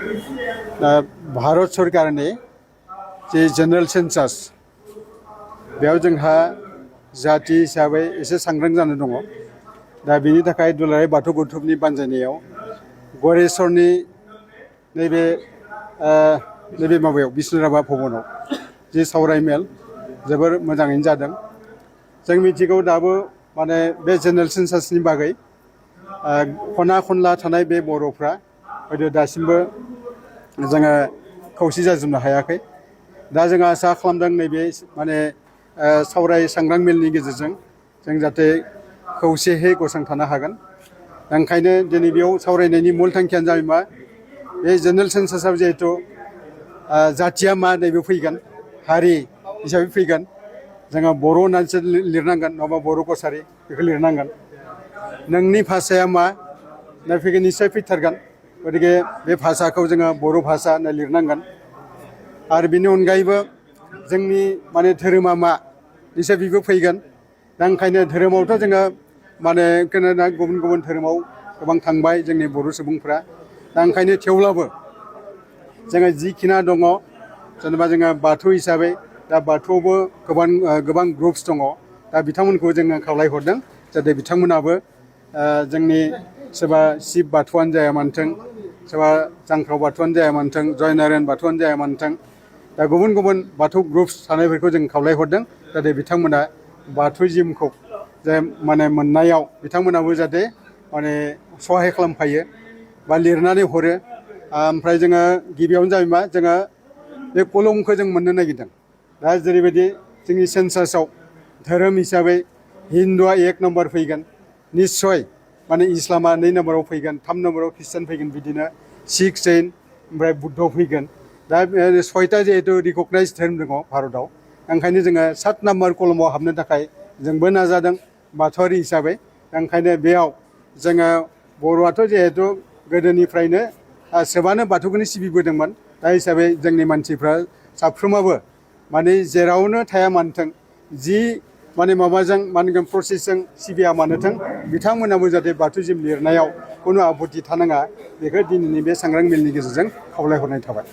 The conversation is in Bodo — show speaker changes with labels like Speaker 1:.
Speaker 1: दा भारत सरकारनि जे जेनेरेल सेन्सास बेयाव जोंहा जाति हिसाबै एसे सांग्रां जानो दङ। दा बिनि थाखाय दुलाराय बाथौ गौथुमनि बानजायनायाव गरेस्वरनि नैबे माबायाव बिष्णुराभा भबनाव जि सावरायमेल जोबोर मोजाङैनो जादों। जों मिथिगौ दाबो माने बे जेनेरेल सेन्सासनि बागै खना खनला थानाय बे बर'फ्रा हयथ' दासिमबो जोङो खौसे जाजोबनो हायाखै। दा जों आसा खालामदों नैबे माने सावराय सांग्रां मेलनि गेजेरजों जों जाहाथे खौसेयै गसंथानो हागोन। ओंखायनो दिनै बेयाव सावरायनायनि मुल थांखियानो जाबाय मा बे जेनेरेल सेन्सासाव जिहेथु जाथिया मा नैबे फैगोन, हारि हिसाबै फैगोन, जोङो बर' होननानैसो लिरनांगोन नङाबा बर' कसारि बेखौ लिरनांगोन। नोंनि भाषाया मा ना फैगोन निस्सय फैथारगोन। गतिके बे भाषाखौ जोङो बर' भाषा होनना लिरनांगोन। आरो बिनि अनगायैबो जोंनि माने धोरोमा मा निस्सय बेबो फैगोन। दा ओंखायनो धोरोमावथ' जोङो माने गुबुन गुबुन धोरोमाव गोबां थांबाय जोंनि बर' सुबुंफ्रा। दा ओंखायनो थेवब्लाबो जोङो जिखिना दङ जेनेबा जोङो बाथौ हिसाबै दा बाथौआवबो गोबां ग्रुप्स दङ। दा बिथांमोनखौ जोङो खावलायहरदों जाहाथे बिथांमोनाबो जोंनि सोरबा शिब बाथौआनो जाया मानोथों, सोरबा जांख्राव बाथौआनो जाया मानोथों, जयनारायण बाथौआनो जाया मानोथों, दा गुबुन गुबुन बाथौ ग्रुप्स थानायफोरखौ जों खावलायहरदों जाहाथे बिथांमोना बाथौइजिमखौ जे माने मोननायाव बिथांमोनाबो जाहाथे माने सहाय खालामफायो बा लिरनानै हरो। ओमफ्राय जोङो गिबियावनो जाबाय मा जोङो बे कलमखौ जों मोननो नागिरदों। दा जेरैबायदि जोंनि सेन्सासाव धोरोम हिसाबै हिन्दुआ 1 नम्बर फैगोन, निस्सय माने इस्लामा 2 नम्बराव फैगोन, 3 नम्बराव ख्रिस्टान फैगोन, बिदिनो सिख, जैन ओमफ्राय बुद्ध फैगोन। दा 6टा जिहेतु रिकगनाइज धोरोम दङ भारताव, ओंखायनो जोङो 7 नम्बर कलमाव हाबनो थाखाय जोंबो नाजादों बाथौआरि हिसाबै। ओंखायनो बेयाव जोङो बर'आथ' जिहेतु गोदोनिफ्रायनो सोबानो बाथौखौनो सिबिबोदोंमोन। दा हिसाबै जोंनि मानसिफ्रा साफ्रोमाबो माने जेरावनो थाया मानोथों, जि माने माबाजों मा होनगोन प्रसेसजों सिबिया मानोथों, बिथांमोनाबो जाहाथे बाथौइजिम लिरनायाव खुनु आपत्ति थानाङा, बेखौ दिनैनि बे सांग्रां मेलनि गेजेरजों खावलायहरनाय थाबाय।